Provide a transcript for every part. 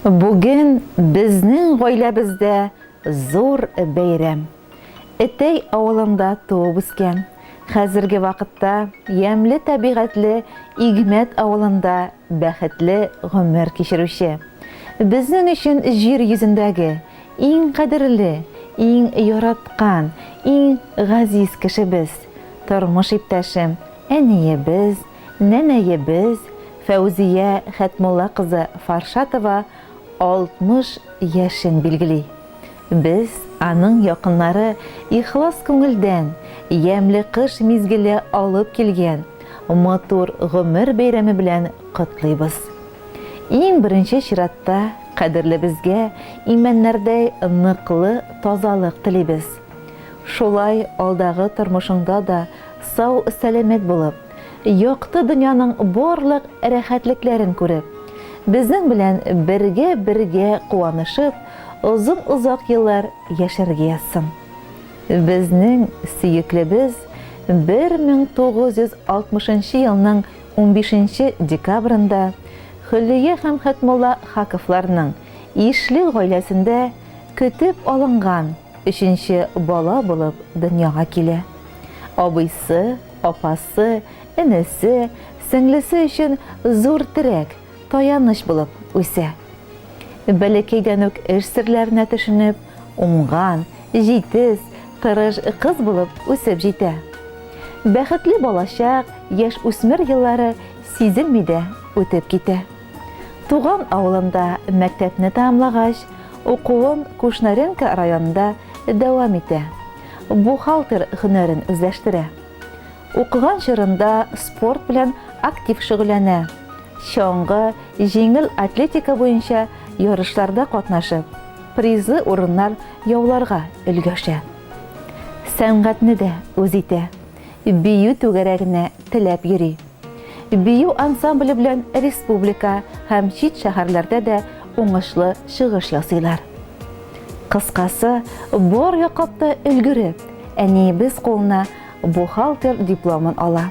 Бүген безнең гаиләбездә зур бәйрәм. Этәй авылында туып үскән, хәзерге вакытта ямьле табигатьле Игмәт авылында бәхетле гомер кичерүче, безнең өчен җир йөзендәге иң кадерле, иң яраткан, иң газиз кешебез, тормыш иптәшем, әниебез, Нәнәебез Фәүзия Хәтмулла кызы Фаршатова 60 яшен билгели. Без, аның якыннары, ихлас күңелдән, ямьле кыш мизгеле алып килгән матур гомер бәйрәме белән котлыйбыз. Иң беренче чиратта кадерлебезгә имәннәрдәй ныклы тазалык телибез. Шулай алдагы тормышыңда да сау-сәламәт булып, якты дөньяның барлык рәхәтлекләрен күреп, безнең белән бергә-бергә куанышып, озын-озак еллар яшәргә язсын. Безнең сөеклебез 1960 нчы елның унбишенче декабрендә Хөллия һәм Хәтмулла Хаковларның ишле гаиләсендә көтеп алынган өченче бала булып дөньяга килә. Абыйсы, апасы, энесе, сеңлесе өчен зур терәк, таяныч булып үсә. Бәләкәйдән үк эш серләренә төшенеп, уңган, җитез, тырыш кыз булып үсеп җитә. Бәхетле балачак, яшүсмер еллары сизелми дә үтеп китә. Туган авылында мәктәпне тәмамлагач, укуын Кушнаренко районында дәвам итә. Бухгалтер һөнәрен үзләштерә. Укыган чорында спорт белән актив шөгыльләнә, чаңгы, җиңел атлетика буенча ярышларда катнашып, призлы урыннар яуларга өлгәшә. Сәнгатьне дә үз итә, бию түгәрәгенә теләп йөри. Бию ансамбле белән республика һәм чит шәһәрләрдә дә уңышлы чыгыш ясыйлар. Кыскасы, бар яклап та өлгереп, әниебез кулына бухгалтер дипломын ала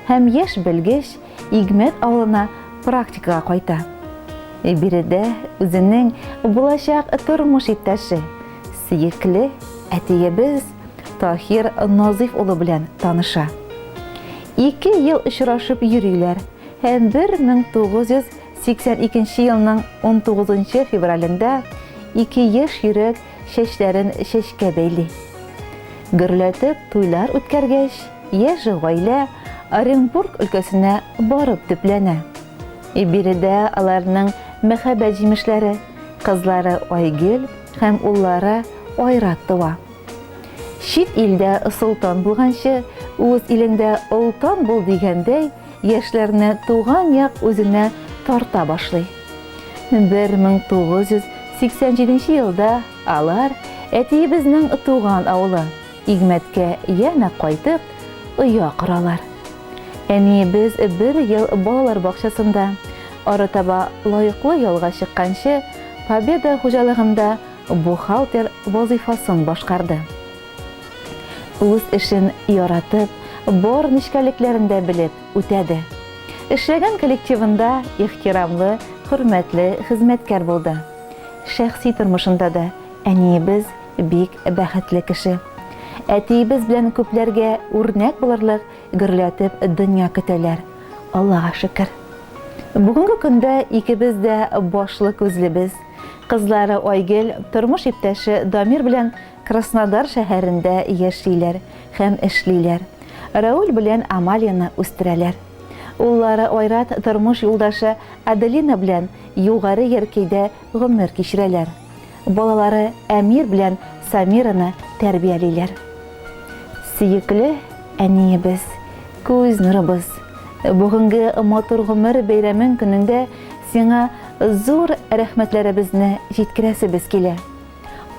һәм яшь белгеч Игмәт авылына практикага кайта. Биредә үзенең булачак тормыш иптәше, сөекле әтиебез Таһир Назыйф улы белән таныша. Ике ел очрашып йөриләр һәм 1982 нче елның унтугызынчы февралендә ике яшь йөрәк чәчләрен чәчкә бәйли. Гөрләтеп туйлар үткәргәч, яшь гаилә Оренбург өлкәсенә барып төпләнә. Биредә аларның мәхәббәт җимешләре, кызлары Айгөл һәм уллары Айрат туа. Чит илдә солтан булганчы, үз илеңдә олтан бул дигәндәй, яшьләрне туган як үзенә тарта башлый. 1987 елда алар әтиебезнең туган авылы Игмәткә янә кайтып, оя коралар. Әниебез бер ел балалар бакчасында, арытаба лаеклы ялга чыкканчы Победа хуҗалыгында бухгалтер вазыйфасын башкарды. Үз эшен яратып, бар нечкәлекләрен дә белеп үтәде. Эшләгән коллективында ихтирамлы, хөрмәтле хезмәткәр булды. Шәхси тормышында да әниебез бик бәхетле кеше. Әтиебез белән күпләргә үрнәк булырлык гөрләтеп дөнья көтәләр, Аллага шөкер. Бүгенге көндә икебез дә башлы-күзлебез. Кызлары Айгөл тормыш иптәше Дамир белән Краснодар шәһәрендә яшиләр һәм эшлиләр. Рауль белән Амалияны үстерәләр. Уллары Айрат тормыш юлдашы Аделина белән Югары Яркәйдә гомер кичерәләр. Балалары Әмир белән Самираны тәрбиялиләр. Сөекле әниебез, күз нурыбыз, бүгенге матур гомер бәйрәмең көнендә сиңа зур рәхмәтләребезне җиткерәсебез килә.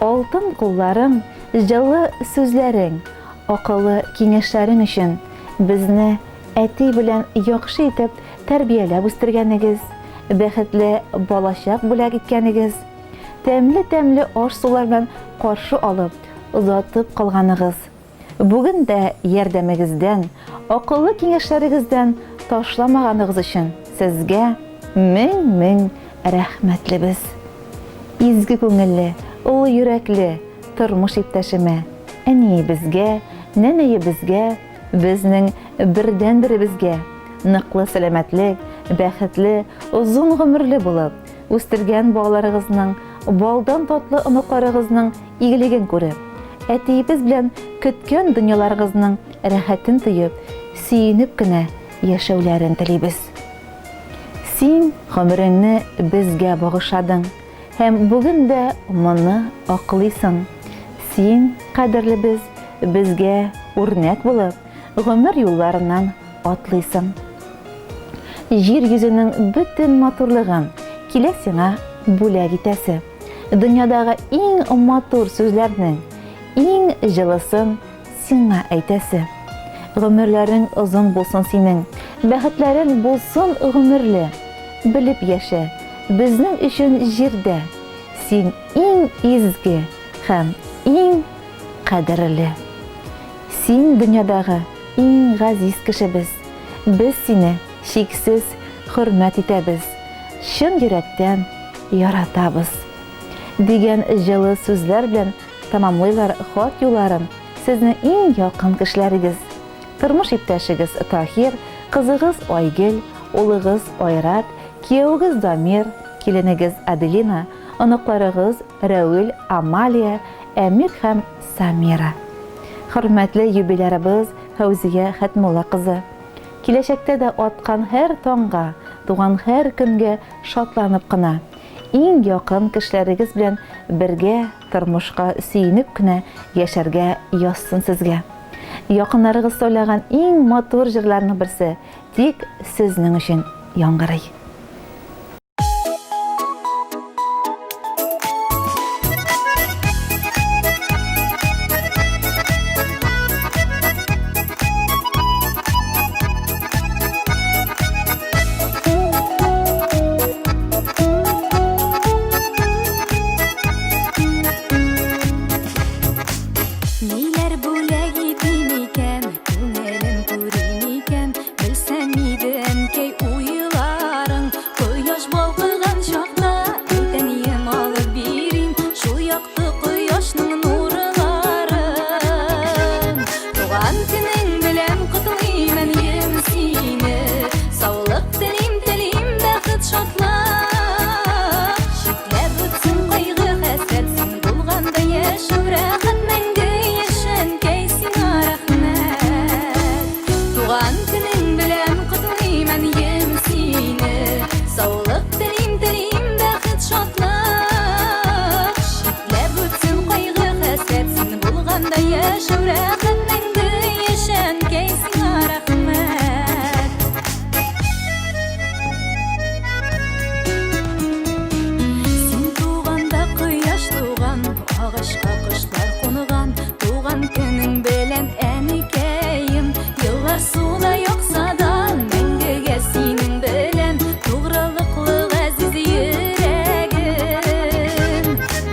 Алтын кулларың, җылы сүзләрең, акыллы киңәшләрең өчен безне әти белән яхшы итеп тәрбияләп үстергәнегез, бәхетле балачак бүләк иткәнегез, тәмле-тәмле аш-сулар белән каршы алып, озатып калганыгыз, бүген дә ярдәмегездән, акыллы киңәшләрегездән ташламаганыгыз өчен сезгә мең-мең рәхмәтлебез. Изге күңелле, олы йөрәкле тормыш иптәшемә, әниебезгә, нәнәебезгә, безнең бердәнберебезгә ныклы сәламәтлек, бәхетле, озын гомерле булып, үстергән балаларыгызның, балдан татлы оныкларыгызның игелеген күреп, әтиебез белән көткән дөньяларыгызның рәхәтен тоеп, сөенеп кенә яшәүләрен телибез. Син гомереңне безгә багышладың һәм бүген дә моны аклыйсың. Син, кадерлебез, безгә үрнәк булып, гомер юлларыннан атлыйсың. Җир йөзенең бөтен матурлыгын килә сиңа бүләк итәсе. Дөньядагы иң матур сүзләрнең иң җылысын сиңа әйтәсе. Гомерләрең озын булсын синең, бәхетләрең булсын гомерле. Белеп яшә, безнең өчен җирдә син иң изге һәм иң кадерле. Син дөньядагы иң газиз кешебез. Без сине чиксез хөрмәт итәбез, чын йөрәктән яратабыз. Дигән җылы сүзләр белән тәмамлыйлар хат юлларын сезнең иң якын кешеләрегез. Тормыш иптәшегез Таһир, кызыгыз Айгөл, улыгыз Айрат, киявегез Дамир, киленегез Аделина, оныкларыгыз Рәүил, Амалия, Әмир һәм Самира. Хөрмәтле юбилярыбыз Фәүзия Хәтмулла кызы! Киләчәктә дә аткан һәр таңга, туган һәр көнгә шатланып кына, иң якын кешеләрегез белән бергә тормышка сөенеп кенә яшәргә язсын сезгә. Якыннарыгыз сайлаган иң матур җырларның берсе тик сезнең өчен яңгырый. Ниләр бүләк итим икән, күңелем күрим икән, Белсәм иде, әнкәй, уйларың, Кояш балкыган чакта, Әйт, әнием, алып бирим Шул якты кояшның нурларын. Туган көнең белән котлыйм, әнием, сине, Саулык телим, телим бәхет, шатлык. Читләп үтсен кайгы-хәсрәт, Син булганда яшәү рәхәт, Мәңге яшә, әнкәй, сиңа рәхмәт. Туган көнең белән котлыйм, әнием, сине. Саулык телим, телим бәхет, шатлык. Читләп үтсен кайгы-хәсрәт, син булганда яшәү рәхәт, мәңге яшә, әнкәй, сиңа рәхмәт. Син туганда кояш туган, агачка кошлар кунган. Туган көнең белән, әникәем, еллар суда акса да, мәңгегә синең белән тугрылыклы газиз йөрәгем.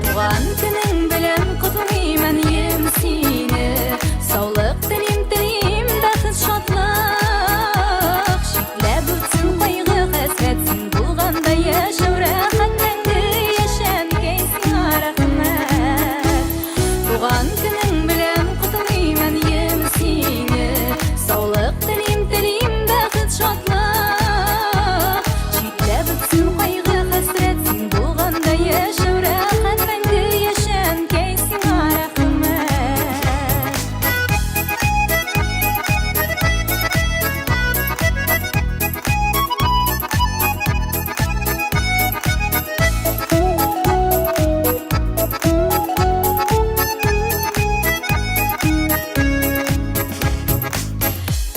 Туган көнең белән котлыйм, әнием, сине. Саулык телим, телим бәхет, шатлык. Читләп үтсен кайгы-хәсрәт, син булганда яшәү рәхәт, мәңге яшә, әнкәй, сиңа рәхмәт. Туган көнең белән котлыйм, әнием, сине. Саулык телим, телим бәхет, шатлык. Читләп үтсен кайгы-хәсрәт, син булганда яшәү рәхәт, мәңге яшә, әнкәй, сиңа рәхмәт.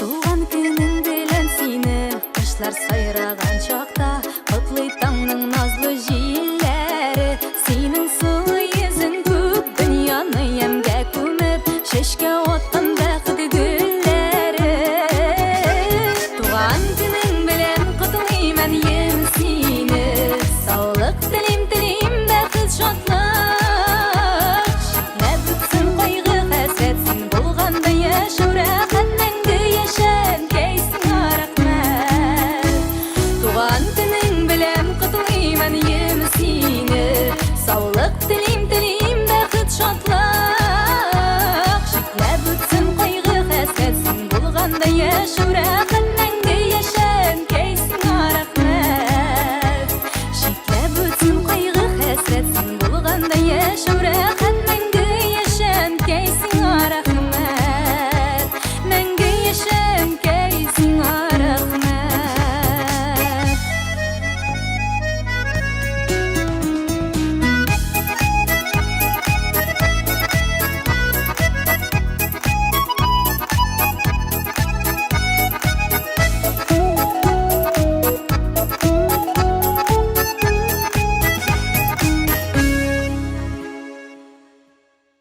Туган көнең белән сине, кошлар сайраган.